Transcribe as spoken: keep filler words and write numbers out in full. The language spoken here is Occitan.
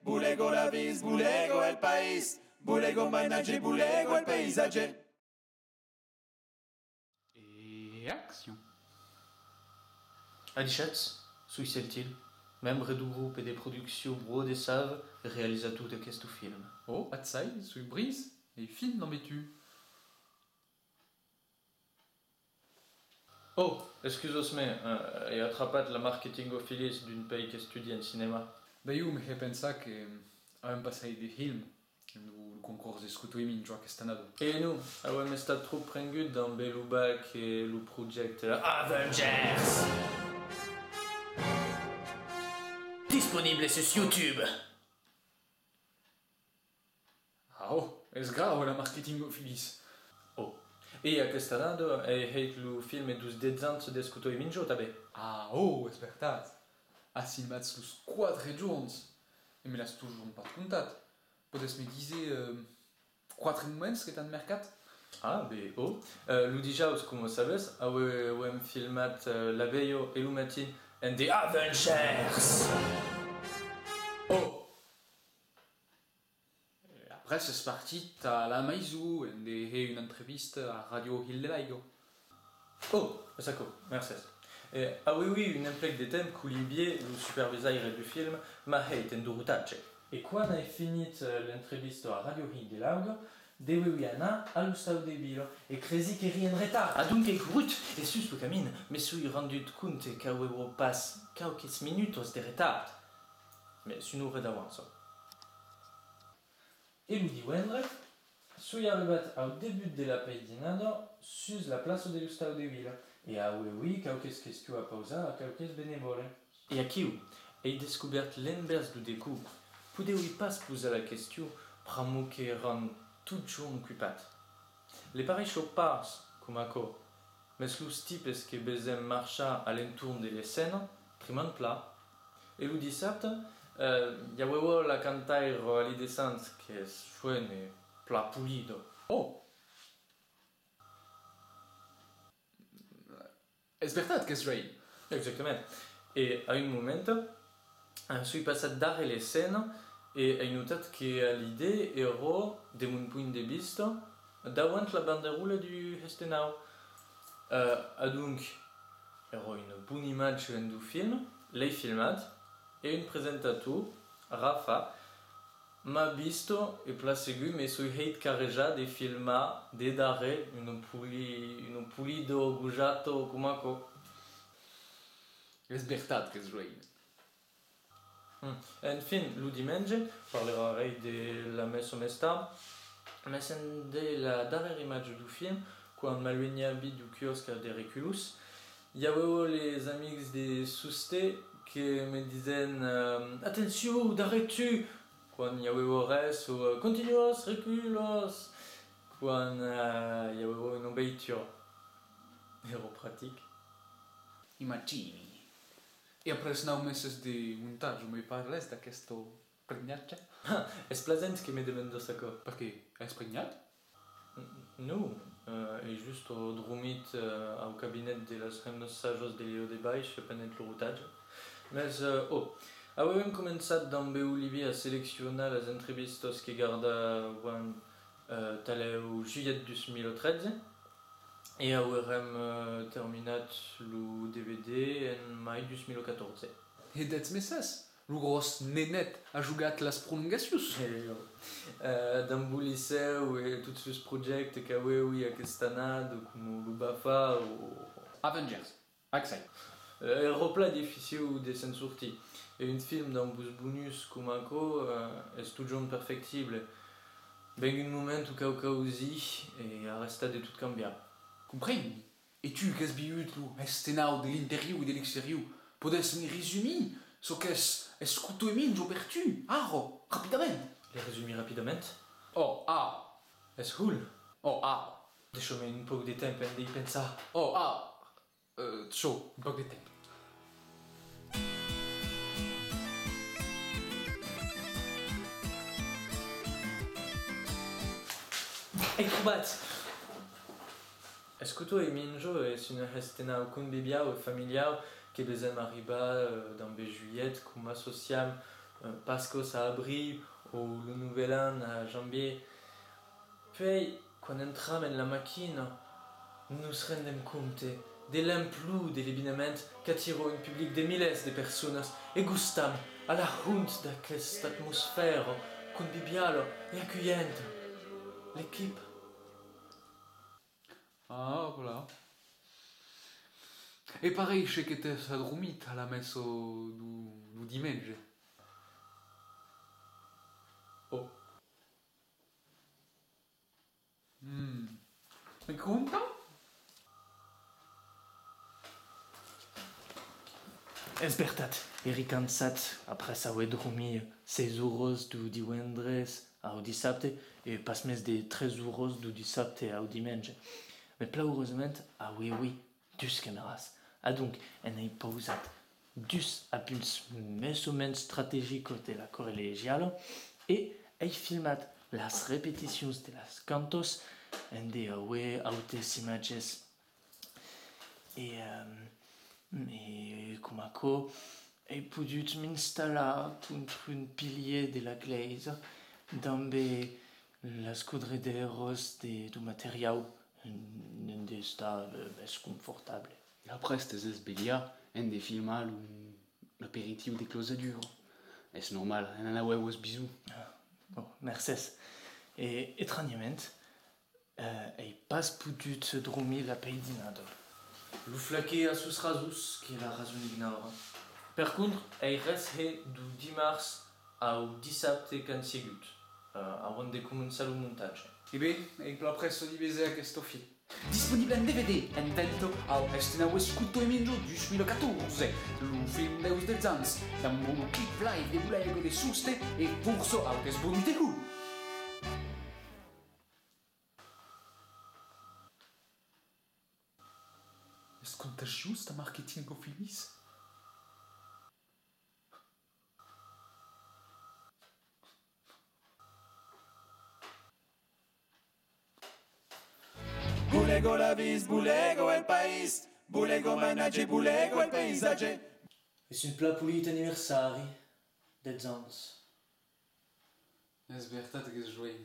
Bolego la vis, bolego el país, bolego mainatge, bolego el paisatge. E accion. Adishatz, soi Celtil, membre deu grope de produccion Bro de Save e realizator d'aqueste film. Oh, ath sai, soi Brice, e fin damb tu. Oh, excusatz-me, eh, ai atrapat la marketingofilis d'un pèir qu'estudi en cinèma. Beiu, me hè pensar que, eh, avem pas hèit de hilm en lo, lo concors d'Escoto e Minjo aquesta annada. E non, auem estat tròp prenguts damb lo bac e lo projècte Avengers! Disponible sus YouTube! Ah, oh, es grau, la marketingofilis. Oh. E aquesta annada ai hèit lo filme deus dètz ans d'Escoto e Minjo, tanben. Ah, oh, es vertat. As filmat los quatre jorns. E me l'as totjorn pas contat. Pòdes me díser, eh, quatre moments que t'an mercat? Ah, ben, oh. Eh, lo dijaus, coma sabes, auem filmat, eh, la velha e lo matin en The Avengers! Oh! E après es partit a la maison, ende hè una entrevista a Ràdio Hilh de l'Aiga. Oh, es aquò, mercés. E, ah oui, oui, un emplec de temps qu'Olivier, lo supervisaire du film, m'a hèit en deu rotatge. E quan ai finit, eh, l'entrevista a Ràdio Hilh de l'Aiga, devèvi anar a l'ostau de vila, e cresi qu'èri en retard. Adonc ai corrut, e sus lo camin, me soi rendut compte qu'avèvo pas quauques minutas de retard. Mès una ora d'avança. E lo divendres, soi arribat au debut de la pèitzinada sus la plaça de l'ostau de vila, e avèvi quauques questions a pausar a quauques benevòles. E aquiu, ai descobèrt l'envèrs deu decor. Podèvi pas posar la question, pr'amor qu'èran totjorn ocupats. Le pareisha pas, coma aquò, mès los tipes que vesèm marchar a l'entorn de l'escèna triman plan. E lo dissabte, eh, i avèva la cantaira Alide Sanz, qu'es joena e plan polida. Oh! Es vertat qu'es joena! Exactament. E a un moment, eh, soi passat darrèr l'escèna e ai notat que Alide èra, de mon punt de vista, davant la banderòla deu hestenau. Eh, adonc, èra una bona imatge en deu film, l'ai filmat, e un presentator, Rafa, m'a vista e plan segur me soi hèit carrejar de filmar de darrèr una poli-, una polida gojata coma aquò. Es vertat qu'es joena. Mm. Enfin, lo dimenge, parlerai de la messa mès tard, mès ende la darrèra imatge deu film, quan m'aluenhavi deu quiòsc de reculons, i avèva les amics de Sostè que me disèn, eh, atencion, darrèr tu! Quan i avèva res, o, eh, continuas, reculas! Quan, eh, i avèva una veitura. Èra pratic. Imagini. E après nau meses de montatge, me parles d'aquesta pregnatge? Ah, es plasent que me demandas aquò. Perqué? Ès pregnat? N-, non, eh, ai just, eh, dromit, eh, au cabinet de las hemnas sajas de Lieu de Baish pendent lo rotatge. Mès, eh, oh, avèvam començat dambe Olivier a seleccionar las entrevistas que gardàvam, eh, talèu julhet dus mila tretze. E auerem, eh, terminat lo D V D en mai dus mila catorze. E dètz meses? Lo gròs nenet a jogat las prolongacions. E, eh, damb lo licèu e tots los projèctes qu'avèvi aquesta annada, coma lo Bafa o Avengers. Accent. Eh, èra plan dificil de se'n sortir. E un film damb los bonus coma aquò, eh, es totjorn perfectible. Ven un moment o cau causir e arrestar de tot cambiar. Comprendi. E tu qu'as viut lo hestenau de l'interior e de l'exterior, pòdes me resumir çò qu'es Escoto e Minjo per tu, ara, rapidament? Le resumir rapidament? Oh, ara! Es hol! Oh, ara! Daissa-me un pauc de temps ende i pensar. Oh, ara! Eh, çò, un pauc de temps. Ai trobat! Escoto e Minjo es un hestenau conviviau e familiau que vesèm arribar, eh, dambe julhet, coma associam, eh, Pascas a abriu o lo Novèl An a janvièr. Puèi, quan entram en la maquina, nos rendèm compte de l'amplor de l'eveniment qu'atira un public de milèrs de personas e gostam a la hont d'aquesta atmosfèra conviviala e aculhenta. L'equipa. Ah, voilà. E pareishe que t'ès adromit a la messa deu, deu dimenge. Oh. Mm. Me conta? Es vertat, èri cansat après aver dromit sièis oras deu divendres au dissabte e pas mès de tres oras deu dissabte au dimenge. Mès plan urosament, auèi, auèi, dus camèras. Adonc, en ai pausat dus a punts mès o mens strategicas de la corrèla legiala e ai filmat las repeticions de las cantas ende aver autes imatges. E, ehm, e coma aquò, ai podut m'installar contra un pilièr de la glèisa dambe las codredèras de, deu materiau, en, ende estar, eh, mès confortable. E après te sès esvelhat ende filmar lo, l'aperitiu de clausadura. Es normal, n'en avèvas besonh. Ah, bon, mercés. E, estranhament, eh, ai pas podut dromir la peidinada. Lo flaquèr a sos rasons, que la rason ignòra. Per contra, ai res hèt deu dimars au dissabte qu'an siegut, eh, avant de començar lo montatge. E ben, ai plan pressa de véser aquesta fin. Disponible en D V D, en venta au Est Nauèth Cotó e Minjo dos mila catorze, lo film deus dètz ans, damb lo clip live de Bolèga de Soste e fòrça autes bonus de hul. Es contagiós, ta marketingofiliá? Bolego la vist, bolego el país, bolego mainatge, bolego el paisatge. Es un plan polit aniversari, dètz ans. Es vertat qu'es joen.